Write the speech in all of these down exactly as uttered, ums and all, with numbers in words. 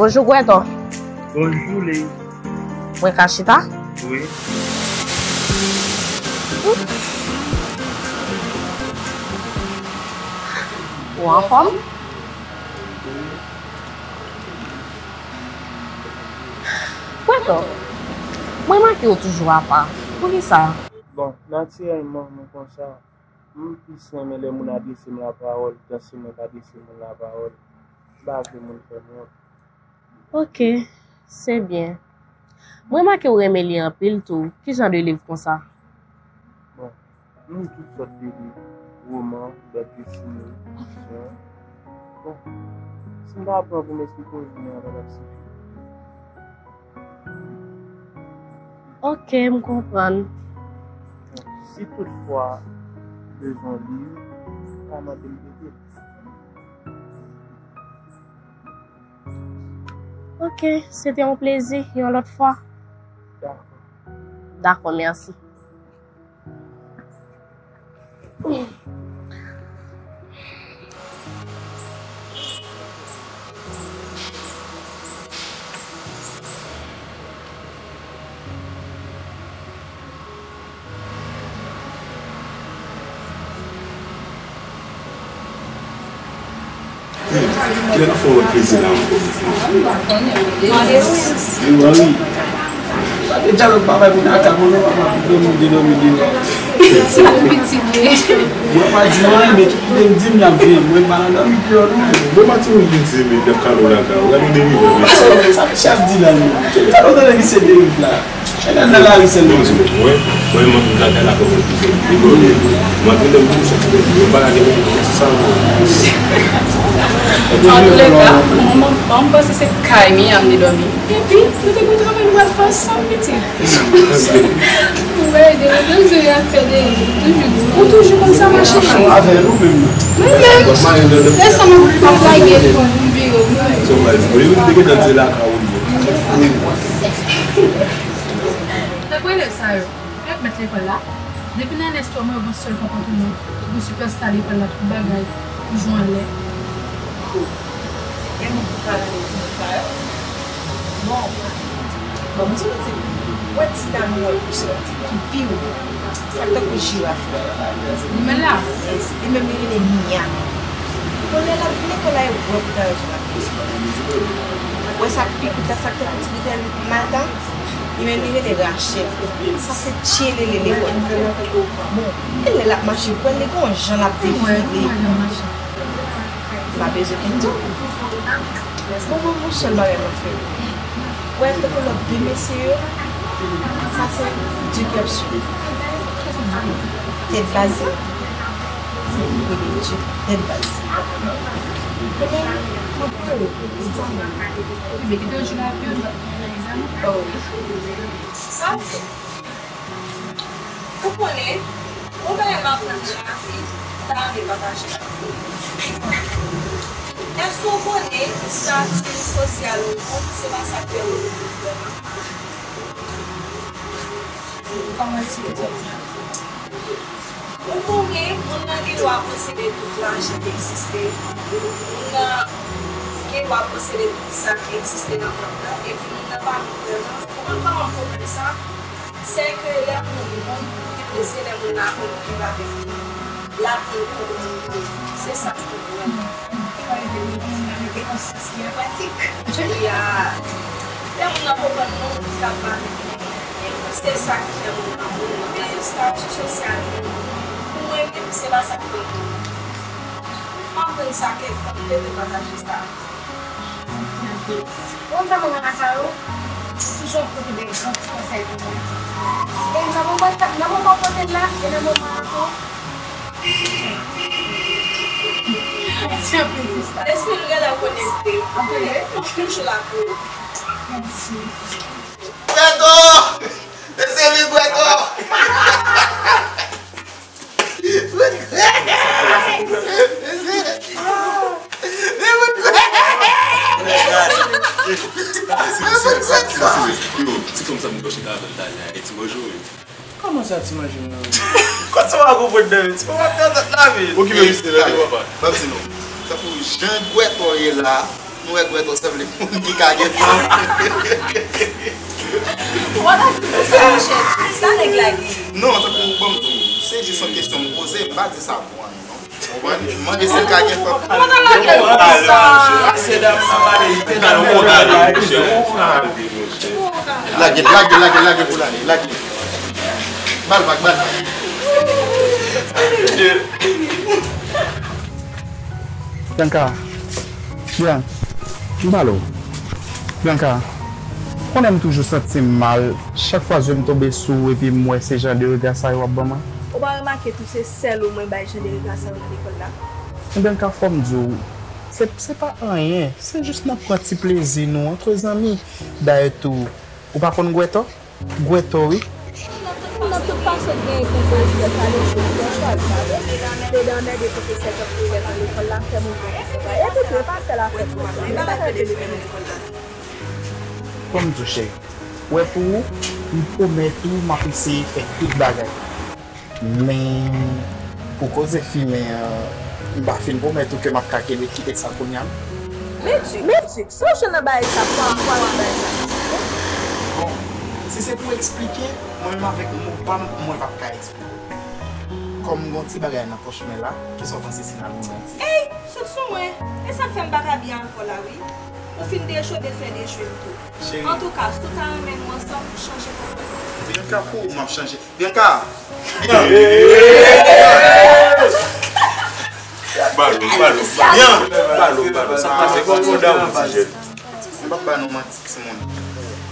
Bonjou, Gwètò. Bonjou, Ley. Mwen ka chita? Wi. Ou anfòm? Gwètò, mwen remake w toujou apa. Poukisa? Bon, natirèlman, mwen konsa. M plis renmen lè moun adrese m lapawòl, tansi mwen k adrese moun lapawòl. M pa vle moun fè m wont. Ok, se byen. Mwen remake w renmen li anpil tou. Ki jan de liv konsa? Bon, m li tout sòt de liv, woman, band desine, fiksyon. Bon, si m ta pran pou m esplike w, jounen an pa t ap sifi. Ok, m konprann. Si toutfwa ou bezwen liv, ou ka mande m prete. Ok, se te yon plezi, yon lòt fwa. Dakò. Dakò, mèsi. Kilè n ap fè yon lòt plezi la ankò? Wi, wi. Sa te djalòk pa bay moun aka moun non, papa, pou dòmi, de dòmi, de dòmi. Se pou pitit li. Mwen pa di anyen, men tout kote m di m, y ap veye m. Mwen pa nan dòmi deyò non. Bon, Martin, ou vin di m, y ap kale w lakay ou. Gade yon derive, mesye. Sa mesye ap di la, non? Tout talè w tande misye derive la. Chak gade nan lari sèlman. Mwen, mwen, mwen, mwen, gade la kòman l pouze. Mwen, mwen, mwen, mwen, mwen, mwen, pa gade mwen, mwen, ti sa, mwen. Antouleka, mwen, mwen, mwen panse se kay Miam li dòmi. Epi, nou te gon travay nou pral fè ansanm, pitit. Ou wè, de lè zye a fè de, toujou di. Ou toujou konn sa mache. Avè nou menm. Mwen menm. Lè sa mwen pa lage pou m vire. Se yon bagay, li te gentan di lakay ou ye. Tankou elèv sa yo, yo ap mèt lekòl la. Depi nan Ernest Thomas, yo gen sèl konpòtman. Yo gen sipèsta lekòl la, tout bagay toujou anlè. Se tèlman pou pale de timoun sa yo. Bon, bon, m di w, ti, wè ti dam ou wè, se yon ti ki pi wo. Sa k tankou jiraf la. Li menm la? Yes, li menm li rele Mia. Bon, lè l ap vin lekòl la, e wè pou ta wè jan l ap vin. Wè sa k pi kout la, sa k tankou ti biten malta. Li menm li rele Rachel. Sa se tchelele lekòl. Bon, e lè l ap mache, w wè li gon jan l ap defile. M pa bezwen fin di w. Bon, bon, bon, sèl bagay m ap fè. Wè, tankou lòt de mesye yo, sa se Duc Epsu. Tèt baz la. Wi, Duc, tèt baz. Ebyen, m ap pale. Ebyen, kite yo jwe avyon, nou ap fè egzamen. Oh. Sa fè. Ou konnen, yon bagay m aprann nan lavi, m ta renmen pataje avè w. Èske w konnen estati sosyal yon moun, se pa sa k fè w yon moun vrèman? Kòman ti moun? Ou konnen, moun nan gen dwa posede tout lajan ki egziste, moun nan gen dwa posede tout sa ki egziste nan mond lan, epi moun nan pa moun vrèman. Ou konprann kòman m konprann sa? Sèke lè moun mouri, li prese lè moun nan aprann viv avèk li. L aprann konprann li. Se sa k pi vrèman. Li pa rete pou moun nan mete konsyans li an pratik. Ya. Lè moun nan konprann non, li ka pale. Se sa k fè moun nan moun. Men estati sosyal moun, pou mwen menm, se pa sa k fè m tou. M aprann sa kèk tan, m te vle pataje sa. Ou konn sa mwen wè lakay ou? Toujou ap pote de bon ti konsèy pou mwen. E nan moman sa, nan moman w pote l la, e nan moman an tou. Mèsi anpil, sista. Lespri m rèd ak onèste. Anpil. M toujou la pou ou. Mèsi. Gweto! Mesye, vin Gweto! Ti fanm sa m chita avè l talè a, e ti manje wi. Kòman sa ti manje m nan? Kòman sa w pa konprann nan men ti papa tè zòt la men? Okipe misye nan de papa. Ban m di nou. Tankou jan Gweto ye la, nou wè Gweto sanble moun ki ka gen fanm. Ou pa ka di konsa, monchè. Sa nèg la gen. Non, tankou ban m di w, se jis yon kesyon m poze, m pa di sa pou anyen non. Ou konprann? M mande si l ka gen fanm. Ou pa ka lage l konsa. Mesye dam sa pale, li te nan yon gade, monchè. Lage l, lage l, lage l, lage l pou l ale, lage l. Ba l vag, ba l vag. Bianca, Bian, m pale w. Bianca, konnen m toujou santi m mal chak fwa zye m tonbe sou ou epi m wè se jan de rega sa yo w ap ban mwen. Ou pa remake tou se sèl ou mwen bay jan de rega sa yo nan lekòl la? Bianca, fò m di w, se, se pa anyen, se jis n ap pran ti plezi nou antre zanmi. Dayè tou, ou pa konn Gweto? Gweto wi. Nan tout fason, gen konsèy espèsyal yo, se yon chwa l pa bon. Plede anmède pwofesè k ap voye lèt nan lekòl la, fè mouvman nan lekòl la. E poutèt, e pa sèl afè pwofesè, men pa fè pede nan lekòl la. Fò m di w, cheri, wè pou ou, m pwomèt ou, m ap eseye fè tout bagay. Men, pou koze fimen an, m pa fin pwomèt ou ke m ap ka kenbe kite sa kounye a. Men Duc, men Duc, sa w jwenn nan bagay sa, pwa, pwa nan bagay sa? Bon, si se pou eksplike, mwen menm avèk mo pa m, mwen p ap ka eksplike. Kòm m gon ti bagay nan pòch mwen la, kisa w panse si n al yon ti? Ey, sot sou mwen! E sa k fè m pa ka byen avè w la wi. Ou fin dechwe, bezwen dechwe m tou. Cheri. Antouka, si w ta renmen nou ansanm, chanje konpòtman. Bianca, pou ou m ap chanje. Bianca! Balo, balo, balo. Balo, balo. Sa pase kòm yon dam, ti jèn. M p ap ba nou manti, timoun.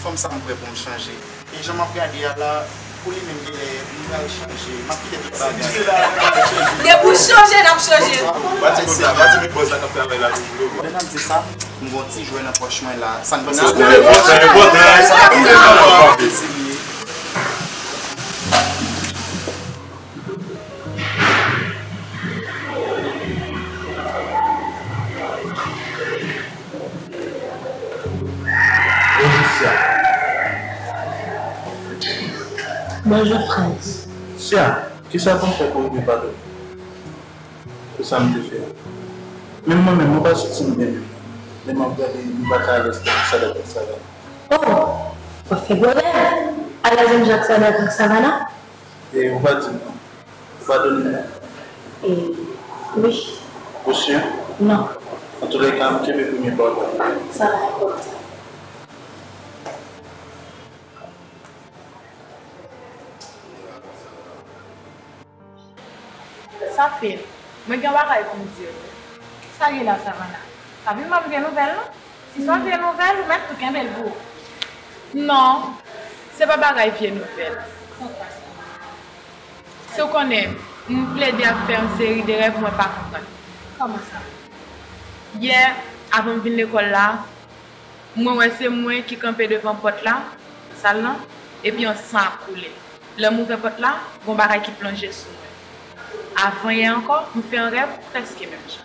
Fanm sa m prè pou m chanje. E jan m ap gade a la, pou li menm genlè, m pral chanje. M ap kite tout bagay. Depi w chanje, n ap chanje. Pati kòm sa, pati men bòz la k ap travay la toujou. Lè n ap di sa, m gon ti jwè nan pòch mwen la. Sa n panse? Sa enpòtan, sa enpòtan. Bonjou, Sia. Bonjou, Frantz. Sia, kisa pou m fè pou rive padone pou sa m te fè a? Menm mwen menm, mwen pa santi m byen menm. Lè m ap gade, m pa ka alèz tankou Sadak ak Savana. Oh! W ap fè pwoblèm. Alèz menm jan ak Sadak ak Savana? E ou pa di m non. Ou padone m non. E, wi. Ou si? Non. Antoulèka, m kenbe premye pawòl la. Sa pa enpòtan. Sa fè, mwen gen bagay pou m di w. Sa gen la, Savana? Pa vin ban m vye nouvèl non. Si se yon vye nouvèl, ou mèt tou kenbe l pou ou. Non, se pa bagay vye nouvèl. Si w konnen, m plede ap fè yon seri de rèv mwen pa konprann. Kòman sa? Yè, avan m vin lekòl la, mwen wè se mwen ki kanpe devan pòt la, sal lan, epi yon san ap koule. Lè m ouvè pòt la, gon bagay ki plonje sou mwen. Avan yè ankò, m fè yon rèv prèske menm jan.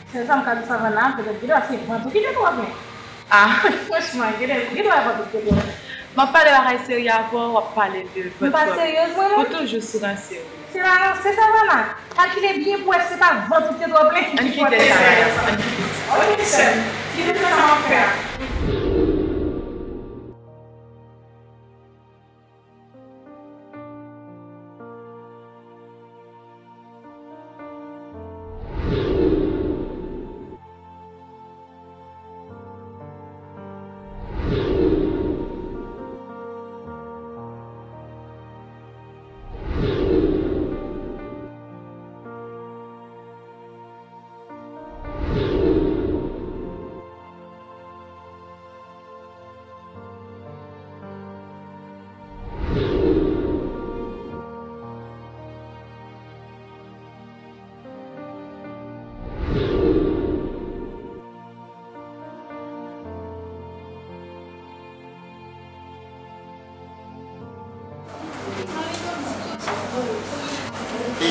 Sèl sa m ka di Savannah, petèt gendwa se vant ou ki te twò plen. Ah, franchman, gendwa, gendwa vant ou ki te twò plen. M ap pale bagay serye avè w, w ap pale de vant. M pa seryez mwen menm. Ou toujou sou ranse w. Se la, se Savannah. Kalkile byen pou wè si se pa vant ou ki te twò plen. Ann kite sa, ann kite sa. Ok, sè m. Kite sa m ap fè a.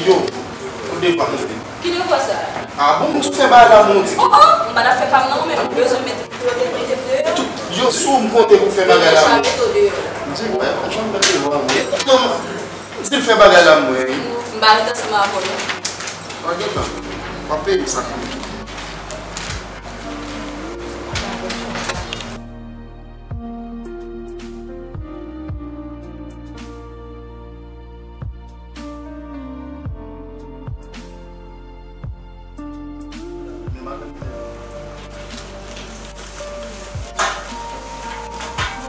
Yo, ou devan mwen. Ki devwa sa? Ah bon, ou sou fè bagay la, mon di. Oh, oh, m pa t ap fè pa m nan, men m bezwen mete, mete, mete m deyò. Yo, sou m konte pou fè bagay la, mon. M di, wè, konprann mwen devwa, mwen. Di l fè bagay la, mwen. M pa ret ansanm avè w, non. An gentan, w ap peye m sa.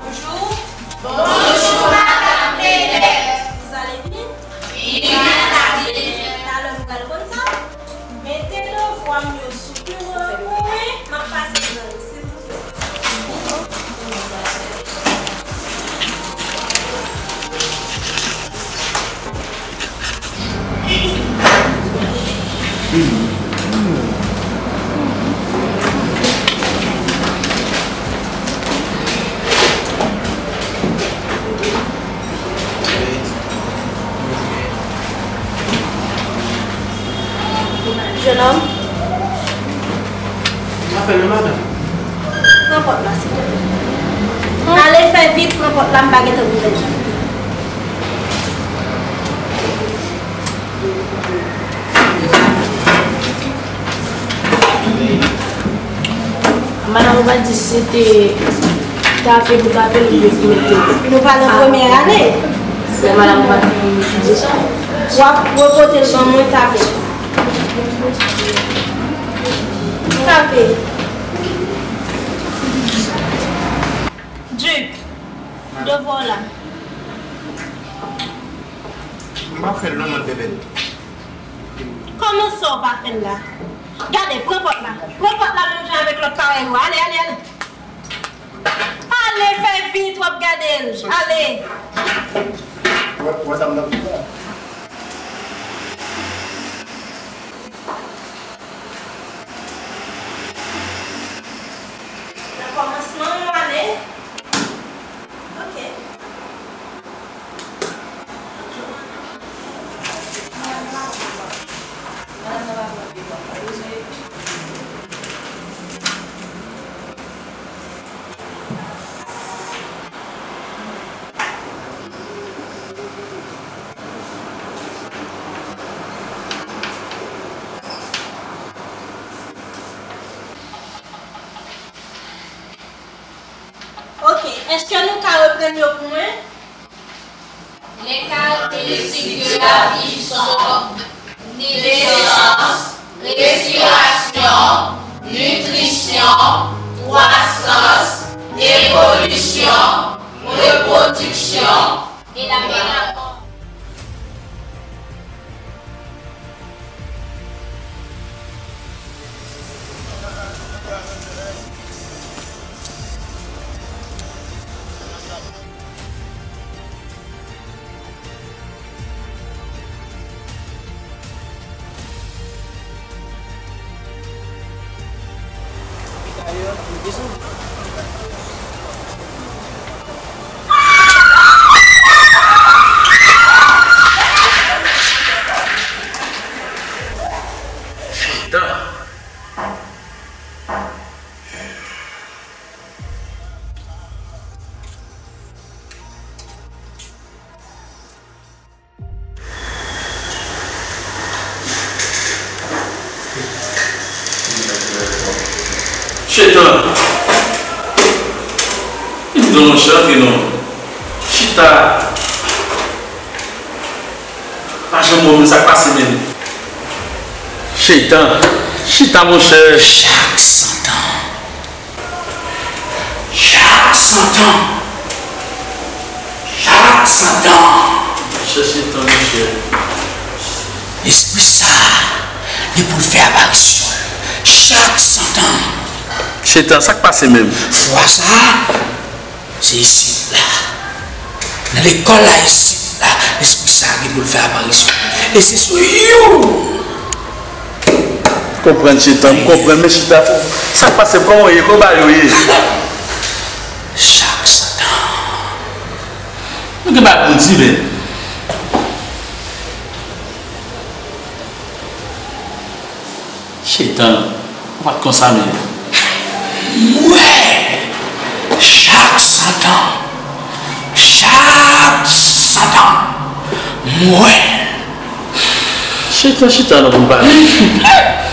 Bonjou. Bonjou, madanm Mele. Vous allez bien? Bien, la vie. Talè nou pral konn sa. Mete devwa m yo sou biwo an pou mwen, m ap pase pran yo, silvouplè. Jenòm. M ap fè l, madanm. Pran pòt la, silvouplè. Ale fè vit, pran pòt la, m pa gentan ouvè l. Madanm, ou pa di se te tape pou tape l oubyen pou mete l. Nou pa nan premyè ane. Men madanm, ou pa di sa. W ap repote l ban mwen, tape. Tape. Duc, devwa w la. M pa fè l non, mwen, bebe. Kòman sa w pa fè l la? Gade, pran pòt la. Pran pòt la menm jan avèk lòt parèy ou. Ale, ale, ale. Ale, fè vit, w ap gade l. Ale. Wè, wè sa m t ap di la. Nan kòmansman yon ane. Ok. Ok, èske nou ka reprann yo pou mwen? Les caractéristiques de la vie sont naissance, respiration, nutrition, croissance, évolution, reproduction et la mort. Chita. Chetan! Vin non, monchè, antre non. Chita! Pa janm wè m, sa k pase menm? Chetan! Chita, monchè! Chak santan. Chak santan. Chak santan. Chèche tan, monchè. Lespri sa a, li pou l fè aparisyon l chak santan. Chetan, sa k pase menm? Fwa sa a, se isit la. Nan lekòl la isit la, lespri sa a gen pou l fè aparisyon. E se sou you. Konprann, Chetan, m konprann, men Chita, sa k pase, kòman w ye, kòman bagay yo ye? Chak santan. Nou gen bagay pou n di, men. Chetan, ou pa t konsa menm. M wè, chak santan, chak santan, m wè. Chetan, chita non pou n pale.